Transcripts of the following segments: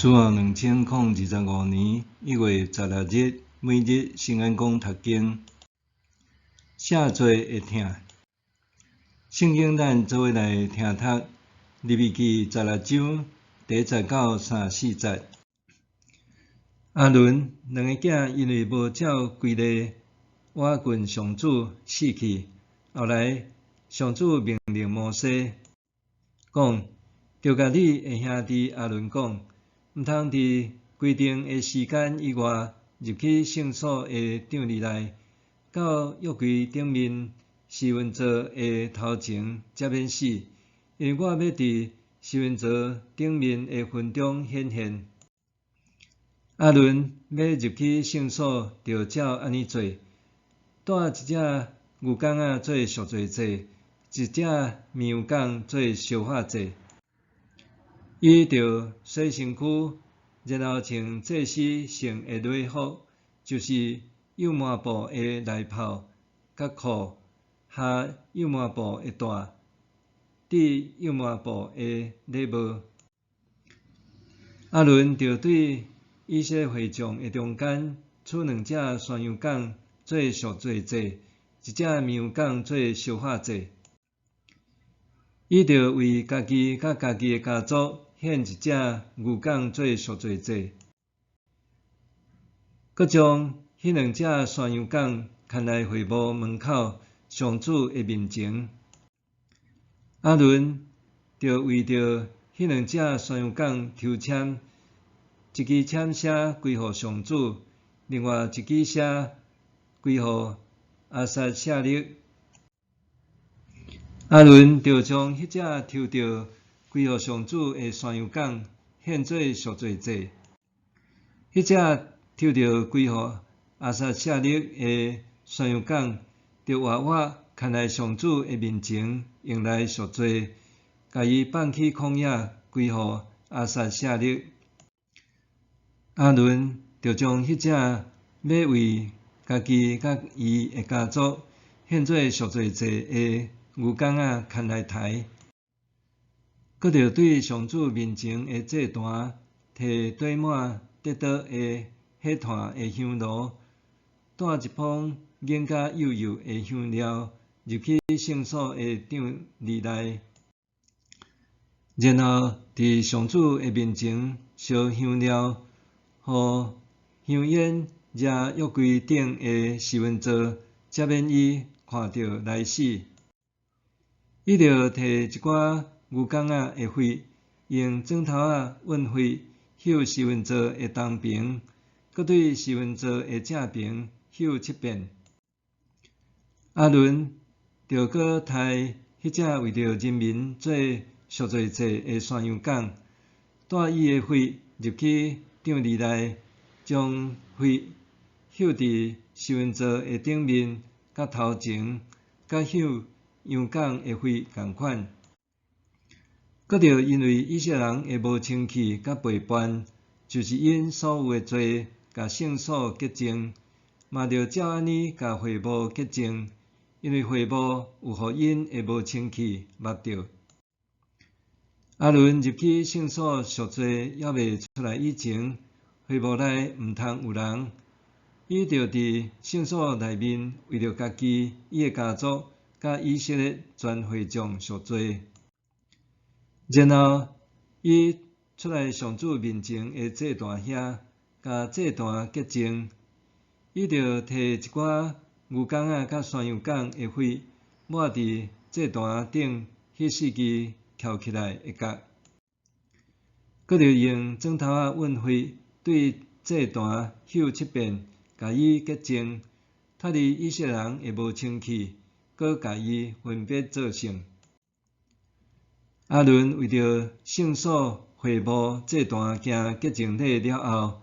主後2025年1月16日，每日新安講讀經，卸罪會疼。聖經咱做伙來聽讀利未記十六章第一節到三四節。亞倫兩个囝因為無照規例倚近上主死去。後來上主命令摩西講：著共你的兄弟亞倫講，毋通佇規定的時間以外入去聖所的帳籬內，到約櫃頂面施恩座的頭前才免死，因為我欲佇施恩座頂面的雲中顯現。亞倫欲入去聖所，著照按呢做：帶一隻牛犅仔做贖罪祭，一隻綿羊犅做燒化祭。伊著洗身軀，然後穿祭司聖的禮服，就是幼麻布的內袍佮褲，下幼麻布的帶，戴幼麻布的禮帽。亞倫著對以色列會眾的中間取兩隻山羊犅做贖罪祭，一隻綿羊犅做燒化祭。伊著為家己佮家己的家族獻一隻牛犅做贖罪祭，閣將彼兩隻山羊犅牽來會幕門口上主的面前。亞倫著為著彼兩隻山羊犅抽籤，一支籤詩歸予上主，另外一支籤歸予阿撒謝勒。亞倫著將彼隻抽著歸予上主的山羊犅獻做贖罪祭，彼隻抽著歸予阿撒謝勒的山羊犅，著活活牽來上主的面前，用來贖罪，共伊放去曠野，歸予阿撒謝勒。亞倫著將彼隻欲為家己佮伊的家族獻做贖罪祭的牛犅仔牽來刣，閣著對上主面前的祭壇，提綴滿得著的火炭的香爐，帶一捧研甲幼幼的香料入去聖所的帳籬內，然後佇上主的面前燒香料，予香煙惹約櫃頂的施恩座，才免伊看著來死。伊著提一寡牛犅仔的血，用指頭仔勻血搝施恩座的東爿，閣對施恩座的正爿搝七遍。亞倫著閣刣彼隻為著人民做贖罪祭的山羊犅，帶伊的血入去帳籬內，將血搝佇施恩座的頂面佮頭前，佮搝羊犅的血仝款。閣著因為以色列人的無清氣佮背叛，就是𪜶所有的罪，共聖所潔淨，嘛著照按呢共會幕潔淨，因為會幕有予𪜶的無清氣捌著。亞倫入去聖所贖罪，猶未出來以前，會幕內毋通有人。伊著佇聖所內面為著家己、伊的家族、佮以色列全會眾贖罪。然後，伊出來上主面前的祭壇遐，共祭壇潔淨。伊著提一寡牛犅仔佮山羊犅的血，抹佇祭壇頂彼四支翹起來的角，閣著用指頭仔勻血對祭壇搝七遍，共伊潔淨，脫離以色列人的無清氣，閣共伊分別做聖。亞倫為著聖所、會幕、祭壇行潔淨禮了後，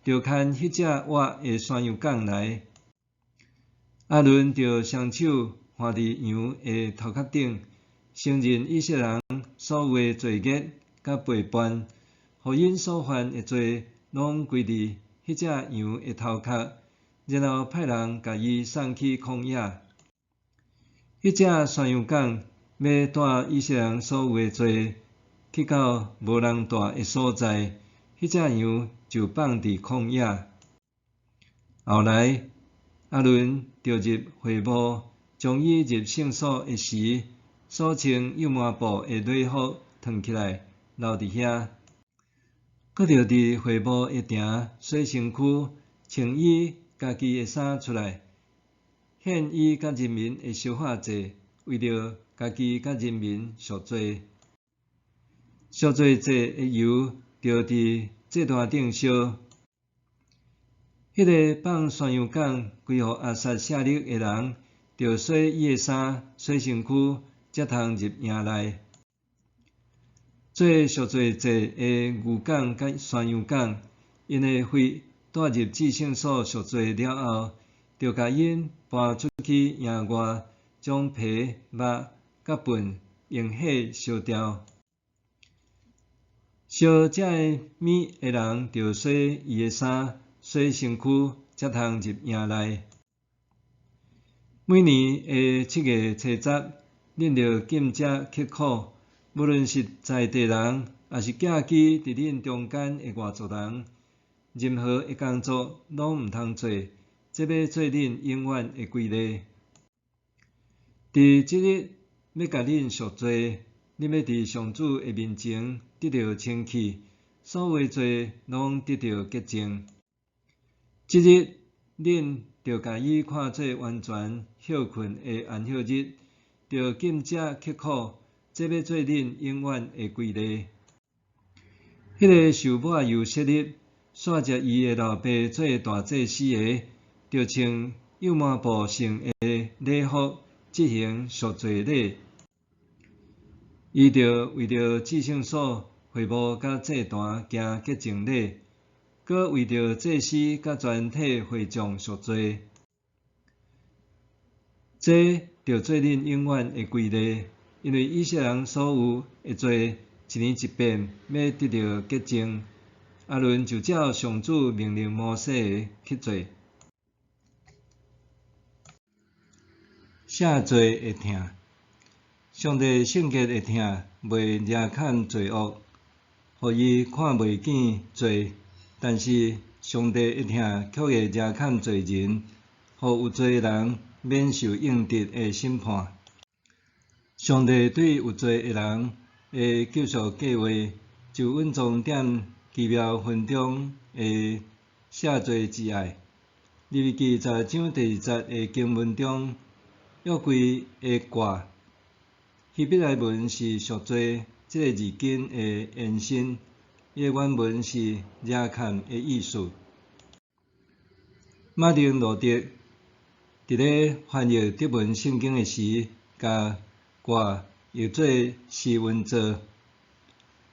就牽彼隻活的山羊犅來。亞倫就雙手按佇羊的頭殼頂，承認以色列人所有的罪孽佮背叛，予𪜶所犯的罪攏歸佇彼隻羊的頭殼，然後派人共伊送去曠野。彼隻山羊犅欲帶以色列人所有的罪去到無人蹛的所在，彼彼隻羊就放佇曠野。後來，亞倫著入會幕，將伊入聖所的時，所穿幼麻布的禮服脫起來，留佇遐。閣著佇會幕的埕洗身軀，穿伊家己的衫出來，獻伊佮人民的燒化祭，為著家己佮人民贖罪。贖罪祭的油著佇祭壇頂燒。彼个放山羊角歸予亞撒舍勒的人，著洗伊的衫，洗身軀，才通入營內。做贖罪祭的牛角佮山羊角，𪜶的血帶入至聖所贖罪了後，著共𪜶搬出去營外，將皮、肉佮糞用火燒掉。燒這个物的人，著洗伊的衫，洗身軀，才通入營內。每年的7月初10，恁著禁食刻苦，無論是在地人，抑是寄居佇恁中間的外族人，任何的工作攏毋通做，這欲做恁永遠的規例。佇這日欲共恁贖罪，恁欲佇上主的面前得著清氣，所有的罪攏得著潔淨。這日恁著共伊看做完全歇睏的安息日，著禁食刻苦，這欲做恁永遠的規例。彼个受抹油洗禮，煞接伊的老爸做大祭司的，著穿幼麻布成的禮服執行贖罪禮。伊著為著至聖所、會幕佮祭壇行潔淨禮，閣為著祭司佮全體會眾贖罪。這著做恁永遠的規例，因為以色列人所有的罪，一年一遍，欲得著潔淨。亞倫就照上主命令摩西的去做。赦罪的疼，上帝聖潔的疼袂惹崁罪惡，予伊看袂見罪；但是上帝的疼卻會惹崁罪人，予有罪的人免受應得的審判。上帝對有罪的人的救贖計畫，就蘊藏踮奇妙雲中的赦罪之愛。利未記10章第2節的經文中，約櫃的蓋，希伯來文是贖罪這个字根的延伸，伊的原文是惹崁的意思。馬丁路德佇咧翻譯德文聖經的時，共蓋譯做施恩座，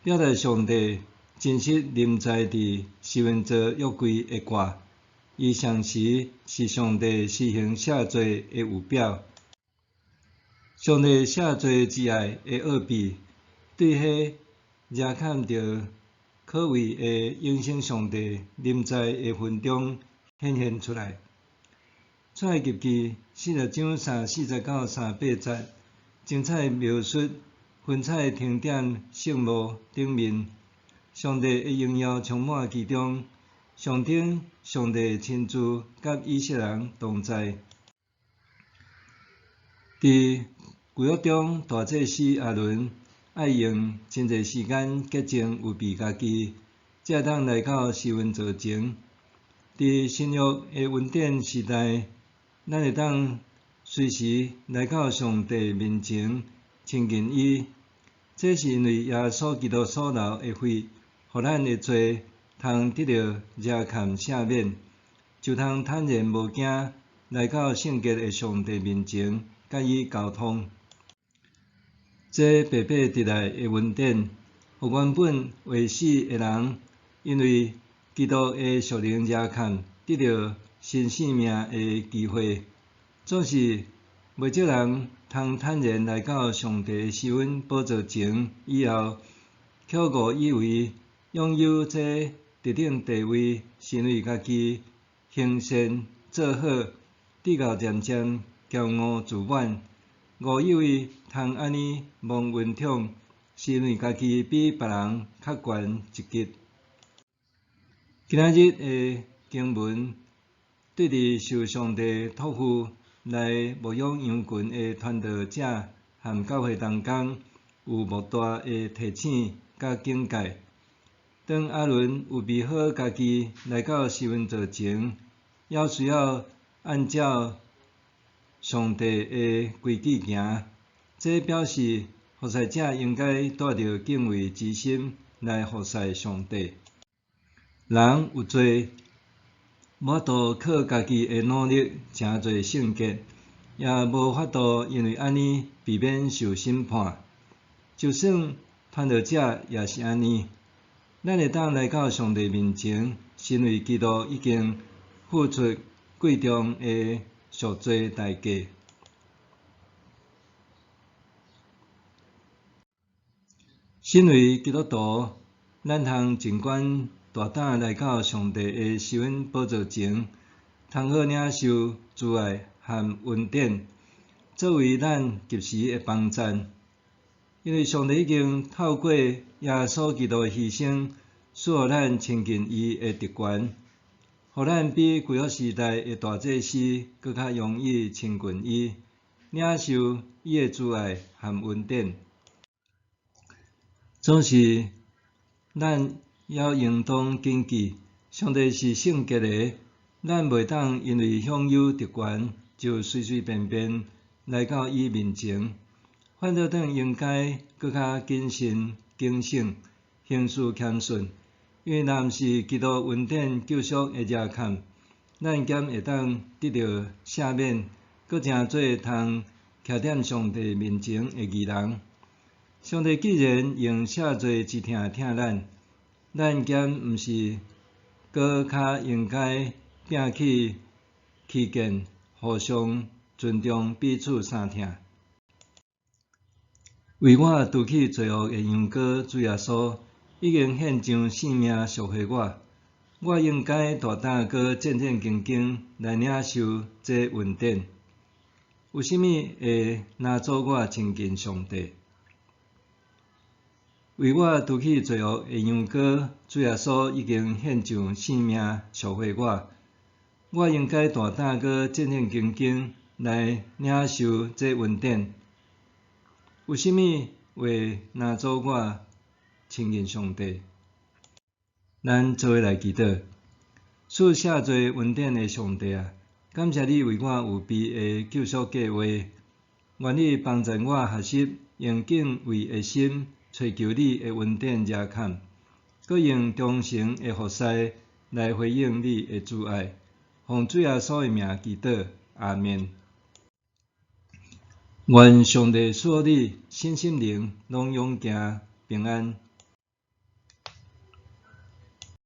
表達上帝真實臨在佇施恩座約櫃的蓋，伊同時是上帝施行赦罪的預表。上帝赦罪之愛的奧秘，對彼惹崁著可畏的永生上帝臨在的雲中顯現出來。出埃及記40章3、4節到3、8節，精彩描述雲彩停踮聖幕頂面，上帝的榮耀充滿其中，象徵上帝親自佮以色列人同在。佇舊約中，大祭司亞倫愛用真濟時間潔淨預備家己，才會當來到施恩座前。佇新約的恩典時代，咱會當隨時來到上帝面前親近伊。這是因為耶穌基督所流的血，予咱的罪通得著惹崁赦免，就通坦然無驚來到聖潔的上帝面前，佮伊溝通。這白白得來的恩典，予原本未死的人，因為基督的屬靈惹崁，得著新生命的機會。總是袂少人通坦然來到上帝施恩寶座前以後，卻誤以為擁有這特等地位，是因為家己行善做好，直到漸漸驕傲自滿，誤以為通按呢蒙恩寵，是因為家己比別人較懸一級。今仔日的經文對佇受上帝託付來牧養羊群的傳道者和教會同工有莫大的提醒佮警戒。當亞倫預備好家己來到施恩座前，猶需要按照上帝的規矩行，這表示服侍者應該帶著敬畏之心來服侍上帝。人有罪，無法度靠家己的努力成做聖潔，也無法度因為按呢避免受審判。就算傳道者也是按呢。咱會當來到上帝面前，是因為基督已經付出貴重的贖罪代價。身為基督徒，咱通盡管大膽來到上帝的施恩寶座前，通好領受慈愛和恩典，作為咱及時的幫贊。因為上帝已經透過耶穌基督的犧牲，賜予咱親近伊的特權，予咱比舊約時代的大祭司閣較容易親近伊，領受伊的慈愛和恩典。總是，咱猶應當謹記，上帝是聖潔的，咱袂當因為享有特權，就隨隨便便來到伊面前。反倒轉應該閣較謹慎、警醒，行事謙遜，因為若毋是基督恩典救贖的遮坎，咱敢會當得著赦免，閣成做通徛踮上帝面前的義人？上帝既然用赦罪之痛疼咱，咱敢毋是閣較應該摒棄歧見，互相尊重彼此相疼？為我除去罪惡的羊羔主耶穌，已經獻上性命贖回我，我應該大膽閣戰戰兢兢來領受這恩典。有啥物會攔阻我親近上帝？為我除去罪惡的羊羔主耶穌已經獻上性命贖回我，我應該大膽閣戰戰兢兢來領受這恩典。有啥物會攔阻我親近上帝？咱做伙來祈禱，賜赦罪恩典的上帝啊，感謝你為我預備的救贖計劃，願你幫助我學習用敬畏的心揣求你的恩典遮坎，閣用忠誠的服侍來回應你的慈愛。奉主耶穌的名祈禱，阿們。願上帝賜予你身心靈攏勇健平安。